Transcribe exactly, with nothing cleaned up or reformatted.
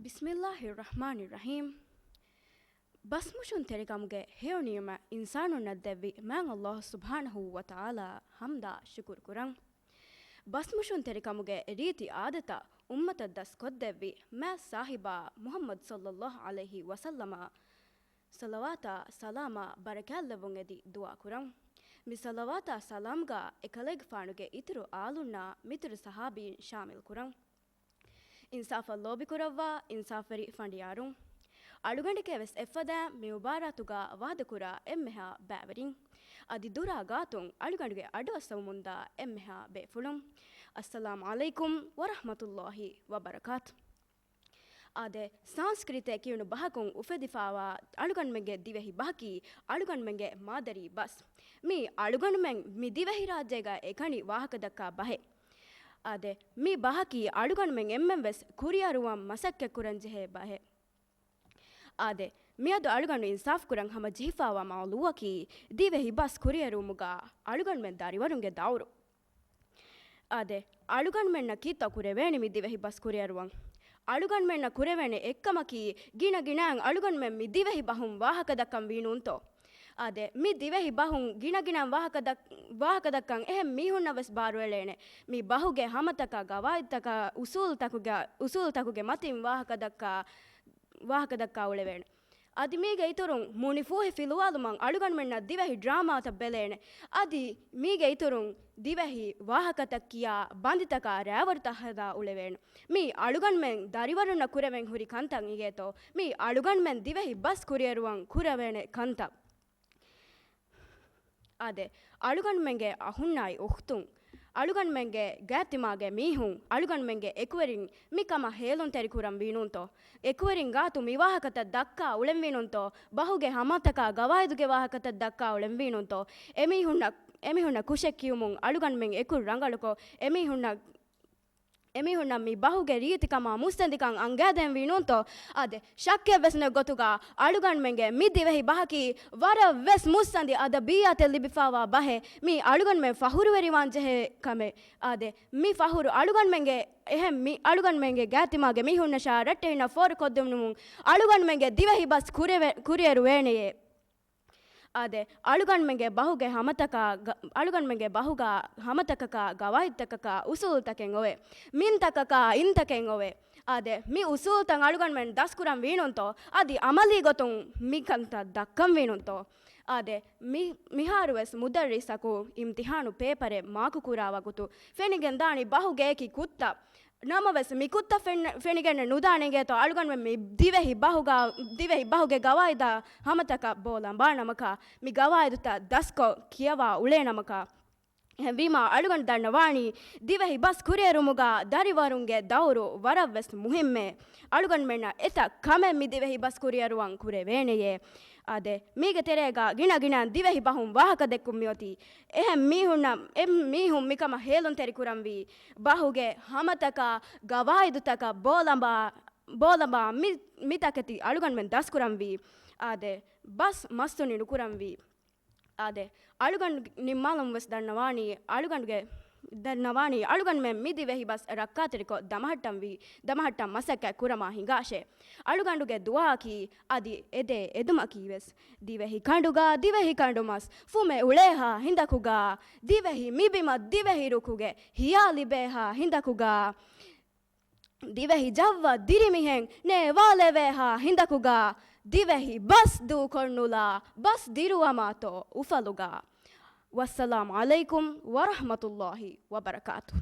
ބިސްމިއްލާހިއްރަޙްމާނިއްރަޙީމް. ބަސްމުށުންތެރިކަމުގެ ހެޔޮ ނިޢުމަތް އިންސާނުންނަށް ދެއްވި މާތް ﷲ ސުބްޙާނަހޫ ވަތަޢާލާ ޙަމްދާ ޝުކުރު ކުރަން. ބަސްމުށުންތެރިކަމުގެ ރީތި އާދަތައް އުއްމަތަށް ދަސްކޮށްދެއްވި މާތް ސާހިބާ މުޙައްމަދު ޞައްލައްލާހު ޢަލައިހި ވަސައްލަމަށް ޞަލަވާތާ ސަލާމާ ބަރަކާތްލެއްވުން އެދި ދުޢާ ކުރަން. މި ޞަލަވާތާ ސަލާމްގާ އެކަލޭގެފާނުގެ އިތުރު އާލުންނާ މިތުރު ޞަޙާބީން ޝާމިލް ކުރަން. އިންސާފަށް ލޯބިކުރައްވާ އިންސާފުވެރި ފަނޑިޔާރުން. އަޅުގަނޑެކޭ ވެސް އެއްފަދައިން މި މުބާރާތުގާ ވަޢުދުކުރާ އެންމެހާ ބައިވެރިން. އަދި ދުރާ ގާތުން އަޅުގަނޑުގެ އަޑުއައްސަވަމުންދާ އެންމެހާ ބޭފުޅުން. އައްސަލާމު ޢަލައިކުމް ވަރަޙްމަތުﷲ ވަބަރަކާތު. އާދެ، ސާންސްކްރިތެއް ކިޔުނު ބަހަކުން އުފެދިފާވާ އަޅުގަނޑުމެންގެ ދިވެހި ބަހަކީ އަޅުގަނޑުމެންގެ މާދަރީ ބަސް. މީ އަޅުގަނޑުމެން މި ދިވެހިރާއްޖޭގަ އެކަނި ވާހަކަދައްކާ ބަހެއް. އާދެ، މި ބަހަކީ އަޅުގަނޑުމެން އެންމެން ވެސް ކުރިއަރުވަން މަސައްކަތްކުރަންޖެހޭ ބަހެއް. އާދެ، މިއަދު އަޅުގަނޑު އިންސާފުކުރަން ހަމަ ޖެހިފާވާ މައުޟޫޢަކީ ދިވެހި ބަސް ކުރިއެރުވުމުގަ އަޅުގަނޑުމެން ދަރިވަރުންގެ ދައުރު. އާދެ، އަޅުގަނޑުމެންނަށް ކީއްތޯ ކުރެވޭނެ މި ދިވެހި ބަސް ކުރިއަރުވަން؟ އަޅުގަނޑުމެންނަށް ކުރެވޭނެ އެއްކަމަކީ ގިނަ ގިނައިން އަޅުގަނޑުމެން މި ދިވެހި ބަހުން ވާހަކަ ދައްކަން ވީނޫންތޯ؟ އާދެ، މި ދިވެހި ބަހުން ގިނަ ގިނައިން ވާހަކަ ދައް-، ވާހަކަ ދައްކަން އެހެން މީހުންނަށް ވެސް ބާރުއެޅޭނެ. މި ބަހުގެ ހަމަތަކާ ގަވާއިދުތަކާ އުސޫލުތަކުގެ، އުސޫލުތަކުގެ މަތިން ވާހަކަ ދައްކާ، ވާހަކަ ދައްކާ އުޅެވޭނެ. އަދި މީގެ އިތުރުން މުނިފޫހި ފިލުވާލުމަށް އަޅުގަނޑުމެންނަށް ދިވެހި ޑްރާމާތައް ބެލޭނެ. އަދި މީގެ އިތުރުން ދިވެހި ވާހަކަތައް ކިޔާ ބަނދިތަކާ ރައިވަރުތައް ހަދާ އުޅެވޭނެ. މީ އަޅުގަނޑުމެން ދަރިވަރުންނަށް ކުރެވެން ހުރި ކަންތައް އިނގޭތޯ؟ މީ އަޅުގަނޑުމެން ދިވެހި ބަސް ކުރިއެރުވަން ކުރެވޭނެ ކަންތައް. އާދެ، އަޅުގަނޑުމެންގެ އަޚުންނާއި އުޚްތުން، އަޅުގަނޑުމެންގެ ގާތްތިމާގެ މީހުން، އަޅުގަނޑުމެންގެ އެކުވެރިން މިކަމަށް ހޭލުންތެރިކުރަން ވީނޫންތޯ؟ އެކުވެރިން ގާތު މި ވާހަކަތައް ދައްކާ އުޅެންވީނޫންތޯ؟ ބަހުގެ ހަމަތަކާ ގަވާއިދުގެ ވާހަކަތައް ދައްކާ އުޅެންވީނޫންތޯ؟ އެމީހުންނަށް، އެމީހުންނަށް ކުށެއް ކިޔުމުން އަޅުގަނޑުމެން އެކު ރަނގަޅުކޮށް، އެމީހުންނަށް އެމީހުންނަށް މި ބަހުގެ ރީތިކަމާ މުއްސަނދިކަން އަންގައިދޭން ވީނޫންތޯ؟ އާދެ، ޝައްކެއް ވެސް ނެތް ގޮތުގަ އަޅުގަނޑުމެންގެ މި ދިވެހި ބަހަކީ ވަރަށް ވެސް މުއްސަނދި އަދަބިއްޔާތެއް ލިބިފާވާ ބަހެއް. މީ އަޅުގަނޑުމެން ފަޚުރުވެރިވާން ޖެހޭ ކަމެއް. އާދެ، މި ފަޚުރު އަޅުގަނޑުމެންގެ އެހެން މި އަޅުގަނޑުމެންގެ ގާތްތިމާގެ މީހުންނަށާ ރައްޓެހިންނަށް ފޯރުކޮށްދެންނެވުމުން އަޅުގަނޑުމެންގެ ދިވެހި ބަސް ކުރެވެ-، ކުރިއެރުވޭނެޔޭ. އާދެ، އަޅުގަނޑުމެންގެ ބަހުގެ ހަމަތަކާ ގަ-، އަޅުގަނޑުމެންގެ ބަހުގާ ހަމަތަކަކާ ގަވާއިދުތަކަކާ އުސޫލުތަކެއް އޮވޭ. މިންތަކަކާ އިންތަކެއް އޮވޭ. އާދެ، މި އުސޫލުތައް އަޅުގަނޑުމެން ދަސްކުރަން ވީނުންތޯ؟ އަދި އަމަލީ ގޮތުން މި ކަންތައް ދައްކަން ވީނުންތޯ؟ އާދެ، މި-، މިހާރުވެސް މުދައްރިސަކު އިމްތިހާނު ޕޭޕަރެއް މާކުކުރާ ވަގުތު ފެނިގެންދާނީ ބަހުގެ އެކި ކުއްތަ. ނަމަވެސް، މި ކުއްތަ ފެން-، ފެނިގެން ނުދާނެގޭތޯ އަޅުގަނޑުމެން މި ދިވެހި ބަހުގަ-، ދިވެހި ބަހުގެ ގަވާއިދާ ހަމަތަކަށް ބޯލަނބާ ނަމަކާ، މި ގަވާއިދުތައް ދަސްކޮށް ކިޔަވާ އުޅޭ ނަމަކާ. އެހެންވީމާ، އަޅުގަނޑު ދަންނަވާނީ، ދިވެހި ބަސް ކުރިއެރުމުގަ ދަރިވަރުންގެ ދައުރު ވަރަށްވެސް މުހިއްމޭ. އަޅުގަނޑުމެންނަށް އެތައް ކަމެއް މި ދިވެހި ބަސް ކުރިއެރުވަން ކުރެވޭނެޔޭ. އާދެ، މީގެ ތެރޭގަ ގިނަ ގިނަ ދިވެހި ބަހުން ވާހަކަ ދެއްކުން މިއޮތީ. އެހެން މީހުންނަށް، އެ މީހުން މިކަމަށް ހޭލުންތެރިކުރަންވީ. ބަހުގެ ހަމަތަކާ ގަވާއިދުތަކަށް ބޯލަނބާ، ބޯލަނބާ މި، މި ތަކެތި އަޅުގަނޑުމެން ދަސްކުރަންވީ. އާދެ، ބަސް މަސްތުނި ނުކުރަންވީ. އާދެ، އަޅުގަނޑު ނިންމާލަމުން ވެސް ދަންނަވާނީ، އަޅުގަނޑުގެ، ދަންނަވާނީ، އަޅުގަނޑުމެން މި ދިވެހި ބަސް ރައްކާތެރިކޮށް ދަމަހައްޓަންވީ، ދަމަހައްޓަން މަސައްކަތް ކުރަމާ ހިނގާށޭ. އަޅުގަނޑުގެ ދުޢާއަކީ އަދި އެދޭ އެދުމަކީ ވެސް، ދިވެހި ކަނޑުގަ ދިވެހި ކަނޑުމަސް ފުމެ އުޅޭހާ ހިނދަކުގަ، ދިވެހި މިބިމަށް ދިވެހި ރުކުގެ ހިޔާ ލިބޭހާ ހިނދަކުގަ، ދިވެހި ޖައްވަށް ދިރިމިހެން ނޭވާލެވޭހާ ހިނދަކުގަ، ދިވެހި ބަސް ދޫކޮށްނުލާ ބަސް ދިރުވަމާތޯ އުފަލުގަ. ވައްސަލާމް ޢަލައިކުމް ވަރަޙްމަތުﷲ ވަބަރަކާތުހު.